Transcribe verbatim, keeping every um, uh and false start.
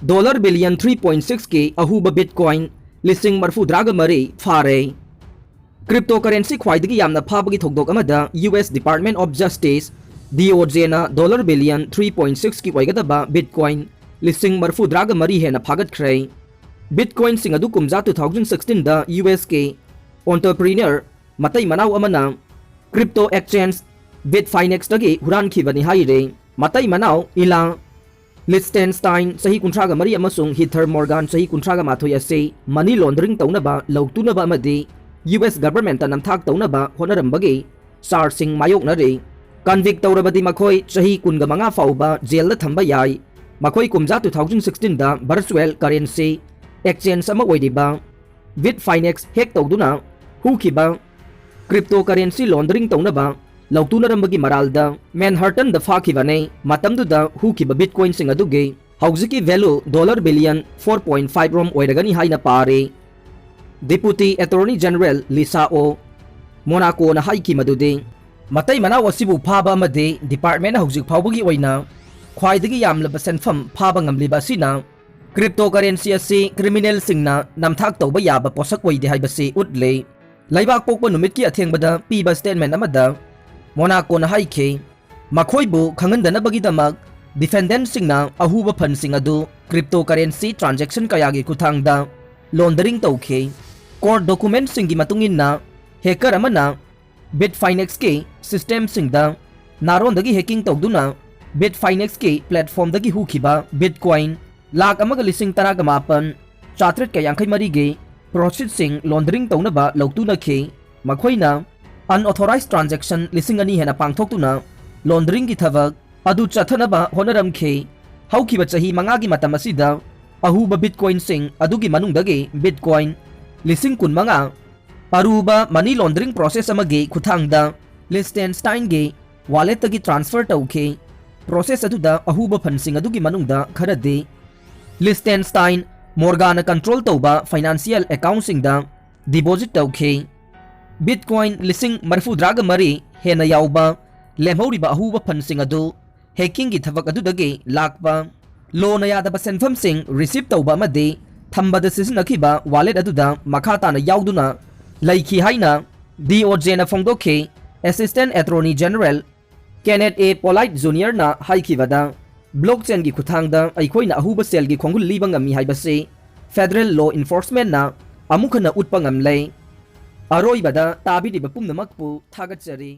dollar billion three point six ꯀꯤ ꯑꯍꯨꯕ Bitcoin ꯂꯤꯁꯤꯡ ꯃꯔꯤꯐꯨꯇꯔꯥꯒ ꯃꯔꯤ ꯐꯥꯔꯦ꯫ Cryptocurrency ꯈ꯭ꯋꯥꯏꯗꯒꯤ ꯌꯥꯝꯅ ꯐꯥꯕꯒꯤ ꯊꯧꯗꯣꯛ ꯑꯃꯗ U S Department of Justice, D O J ꯅ dollar billion three point six ꯀꯤ ꯑꯣꯏꯒꯗꯕ Bitcoin ꯂꯤꯁꯤꯡ ꯃꯔꯤꯐꯨꯇꯔꯥꯒ ꯃꯔꯤ ꯍꯦꯟꯅ ꯐꯥꯒꯠꯈ꯭ꯔꯦ꯫ Bitcoinꯁꯤꯡ ꯑꯗꯨ ꯀꯨꯝꯖꯥ two thousand sixteenꯗ U S ꯀꯤ entrepreneur ꯃꯇꯩ ꯃꯅꯥꯎ ꯑꯃꯅ crypto exchange Bitfinexꯇꯒꯤ ꯍꯨꯔꯥꯟꯈꯤꯕꯅꯤ ꯍꯥꯏꯔꯦ꯫ ꯃꯇꯩ ꯃꯅꯥꯎ Ilya Lichtenstein, ꯆꯍꯤ ꯀꯨꯟꯊ꯭ꯔꯥꯒ ꯃꯔꯤ, ꯑꯃꯁꯨꯡ Heather Morgan, ꯆꯍꯤ ꯀꯨꯟꯊ꯭ꯔꯥꯒ ꯃꯥꯊꯣꯏ ꯑꯁꯤ money laundering ꯇꯧꯅꯕ, ꯂꯧꯇꯨꯅꯕ ꯑꯃꯗꯤ U S governmentꯇ ꯅꯝꯊꯥꯛ ꯇꯧꯅꯕ ꯍꯣꯠꯅꯔꯝꯕꯒꯤ chargeꯁꯤꯡ ꯃꯥꯌꯣꯛꯅꯔꯤ꯫ Convict ꯇꯧꯔꯕꯗꯤ ꯃꯈꯣꯏ ꯆꯍꯤ ꯀꯨꯟꯒ ꯃꯉꯥ ꯐꯥꯎꯕ jailꯗ ꯊꯝꯕ ꯌꯥꯏ꯫ ꯃꯈꯣꯏ ꯀꯨꯝꯖꯥ two thousand sixteenꯗ virtual currency exchange ꯑꯃ ꯑꯣꯏꯔꯤꯕ Bitfinex hack ꯇꯧꯗꯨꯅ ꯍꯨꯈꯤꯕ cryptocurrency laundering ꯇꯧꯅꯕ ꯂꯧꯇꯨꯅꯔꯝꯕꯒꯤ ꯃꯔꯥꯜꯗ Manhattanꯗ ꯐꯥꯈꯤꯕꯅꯤ꯫ ꯃꯇꯝꯗꯨꯗ ꯍꯨꯈꯤꯕ Bitcoinꯁꯤꯡ ꯑꯗꯨꯒꯤ ꯍꯧꯖꯤꯛꯀꯤ value dollar billion four point five ꯔꯣꯝ ꯑꯣꯏꯔꯒꯅꯤ ꯍꯥꯏꯅ ꯄꯥꯔꯤ꯫ Deputy Attorney General Lisa O Monacoꯅ ꯍꯥꯏꯈꯤ ꯃꯗꯨꯗꯤ ꯃꯇꯩ ꯃꯅꯥꯎ ꯑꯁꯤꯕꯨ ꯐꯥꯕ ꯑꯃꯗꯤ departmentꯅ ꯍꯧꯖꯤꯛ ꯐꯥꯎꯕꯒꯤ ꯑꯣꯏꯅ ꯈ꯭ꯋꯥꯏꯗꯒꯤ ꯌꯥꯝꯂꯕ ꯁꯦꯟꯐꯝ ꯐꯥꯕ ꯉꯝꯂꯤꯕ ꯑꯁꯤꯅ cryptocurrency ꯑꯁꯤ criminalꯁꯤꯡꯅ ꯅꯝꯊꯥꯛ ꯇꯧꯕ ꯌꯥꯕ ꯄꯣꯠꯁꯛ ꯑꯣꯏꯗꯦ ꯍꯥꯏꯕꯁꯤ ꯎꯠꯂꯤ꯫ ꯂꯩꯕꯥꯛ ꯄꯣꯛꯄ ꯅꯨꯃꯤꯠꯀꯤ ꯑꯊꯦꯡꯕꯗ ꯄꯤꯕ statement ꯑꯃꯗ Monacoꯅ ꯍꯥꯏꯈꯤ, ꯃꯈꯣꯏꯕꯨ ꯈꯪꯍꯟꯗꯅꯕꯒꯤꯗꯃꯛ defendantꯁꯤꯡꯅ ꯑꯍꯨꯕ fundꯁꯤꯡ ꯑꯗꯨ cryptocurrency transaction ꯀꯌꯥꯒꯤ ꯈꯨꯠꯊꯥꯡꯗ laundering ꯇꯧꯈꯤ꯫ Court documentꯁꯤꯡꯒꯤ ꯃꯇꯨꯡ ꯏꯟꯅ, hacker ꯑꯃꯅ Bitfinexꯀꯤ systemꯁꯤꯡꯗ ꯅꯥꯔꯣꯟꯗꯒꯤ hacking ꯇꯧꯗꯨꯅ Bitfinexꯀꯤ platformꯗꯒꯤ ꯍꯨꯈꯤꯕ Bitcoin ꯂꯥꯈ ꯑꯃꯒ ꯂꯤꯁꯤꯡ ꯇꯔꯥꯒ ꯃꯥꯄꯟ ꯆꯥꯇ꯭ꯔꯦꯠꯀ ꯌꯥꯡꯈꯩ ꯃꯔꯤꯒꯤ proceedꯁꯤꯡ laundering ꯇꯧꯅꯕ ꯂꯧꯇꯨꯅꯈꯤ꯫ ꯃꯈꯣꯏꯅ unauthorized transaction ꯂꯤꯁꯤꯡ ꯑꯅꯤ ꯍꯦꯟꯅ ꯄꯥꯡꯊꯣꯛꯇꯨꯅ launderingꯒꯤ ꯊꯕꯛ ꯑꯗꯨ ꯆꯠꯊꯅꯕ ꯍꯣꯠꯅꯔꯝꯈꯤ꯫ ꯍꯧꯈꯤꯕ ꯆꯍꯤ ꯃꯉꯥꯒꯤ ꯃꯇꯝ ꯑꯁꯤꯗ ꯑꯍꯨꯕ Bitcoinꯁꯤꯡ ꯑꯗꯨꯒꯤ ꯃꯅꯨꯡꯗꯒꯤ Bitcoin ꯂꯤꯁꯤꯡ ꯀꯨꯟꯃꯉꯥ ꯑꯔꯨꯕ money laundering process ꯑꯃꯒꯤ ꯈꯨꯠꯊꯥꯡꯗ Liechtensteinꯒꯤ walletꯇꯒꯤ transfer ꯇꯧꯈꯤ꯫ Process ꯑꯗꯨꯗ ꯑꯍꯨꯕ fundꯁꯤꯡ ꯑꯗꯨꯒꯤ ꯃꯅꯨꯡꯗ ꯈꯔꯗꯤ Liechtenstein Morganꯅ control ꯇꯧꯕ financial accountꯁꯤꯡꯗ deposit ꯇꯧꯈꯤ꯫ Bitcoin ꯂꯤꯁꯤꯡ ꯃꯔꯤꯐꯨꯇꯔꯥꯒ ꯃꯔꯤ ꯍꯦꯟꯅ ꯌꯥꯎꯕ ꯂꯦꯝꯍꯧꯔꯤꯕ ꯑꯍꯨꯕ fundꯁꯤꯡ ꯑꯗꯨ hackingꯒꯤ ꯊꯕꯛ ꯑꯗꯨꯗꯒꯤ ꯂꯥꯛꯄ ꯂꯣꯅ ꯌꯥꯗꯕ ꯁꯦꯟꯐꯝꯁꯤꯡ ꯔꯤꯁꯤꯞ ꯇꯧꯕ ꯑꯃꯗꯤ ꯊꯝꯕꯗ ꯁꯤꯖꯤꯟꯅꯈꯤꯕ ꯋꯥꯂꯦꯠ ꯑꯗꯨꯗ ꯃꯈꯥ ꯇꯥꯅ ꯌꯥꯎꯗꯨꯅ ꯂꯩꯈꯤ ꯍꯥꯏꯅ ꯗꯤ ꯑꯣ ꯖꯦꯅ ꯐꯣꯡꯗꯣꯛꯈꯤ꯫ ꯑꯦꯁꯤꯁꯇꯦꯟ ꯑꯦꯇꯣꯔꯅꯤ ꯖꯦꯅꯔꯦꯜ ꯀꯦꯅꯦꯠ ꯑꯦ ꯄꯣꯂꯥꯏꯠ ꯖꯨꯅꯤꯌꯔꯅ ꯍꯥꯏꯈꯤꯕꯗ, ꯕ꯭ꯂꯣꯛꯆꯦꯟꯒꯤ ꯈꯨꯠꯊꯥꯡꯗ ꯑꯩꯈꯣꯏꯅ ꯑꯍꯨꯕ ꯁꯦꯜꯒꯤ ꯈꯣꯡꯒꯨꯜ ꯂꯤꯕ ꯉꯝꯃꯤ ꯍꯥꯏꯕꯁꯤ ꯐꯦꯗꯔꯦꯜ ꯂꯣ ꯏꯟꯐꯣꯔꯁꯃꯦꯟꯠꯅ ꯑꯃꯨꯛ ꯍꯟꯅ ꯎꯠꯄ ꯉꯝꯂꯦ꯫ ꯑꯔꯣꯏꯕꯗ ꯇꯥꯕꯤꯔꯤꯕ ꯄꯨꯝꯅꯃꯛꯄꯨ ꯊꯥꯒꯠꯆꯔꯤ꯫